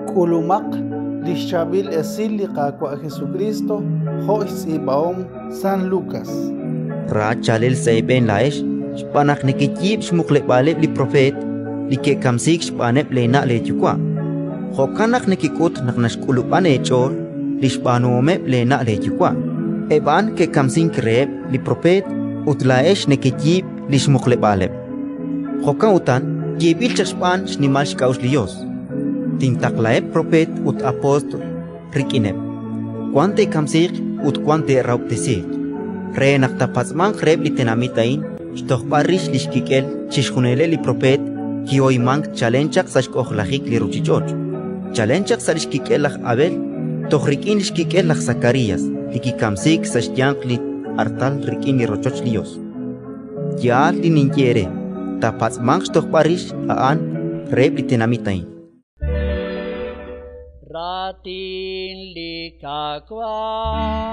K'ulumaq li xChaab'il Esil li Qaawa' Jesukriist jo' xtz'iib'ahom San Lukas. Ra chaalel sa' eeb'een laa'ex xb'aan naq nekeyiib' xmuqleb'aaleb' li propeet li ke'kamsiik xb'aaneb' leena' leeyuwa'. Jo'kan naq nekek'ut naq naxk'ulub'an eech'ool li xb'aanuhomeb' leena' leeyuwa'. Eb' a'an ke'kamsink reheb' li propeet ut laa'ex nekeyiib' li xmuqleb'aaleb'. Jo'kan utan yeeb'il chaq xb'aan xnimal xk'a'uxl li Yos: «Tintaqlaheb' propeet ut apóstol rik'ineb', wan te'kamsiiq ut wan te'rahob'tesiiq, re naq taapatz'manq reheb' li tenamit a'in xtojb'al rix li xkik'el chixjunileb' li propeet kihoymank chalen chaq sa' xk'ojlajik li ruuchich'och', chalen chaq sa' li xkik'el laj Abel toj rik'in li xkik'el laj Sakarías li kikamsiik sa' xyanq li artal rik'in li rochoch li Yos. Yaal li ninye eere: taapatz'manq xtojb'al rix a'an reheb' li tenamit a'in. Raatin li Qaawa'.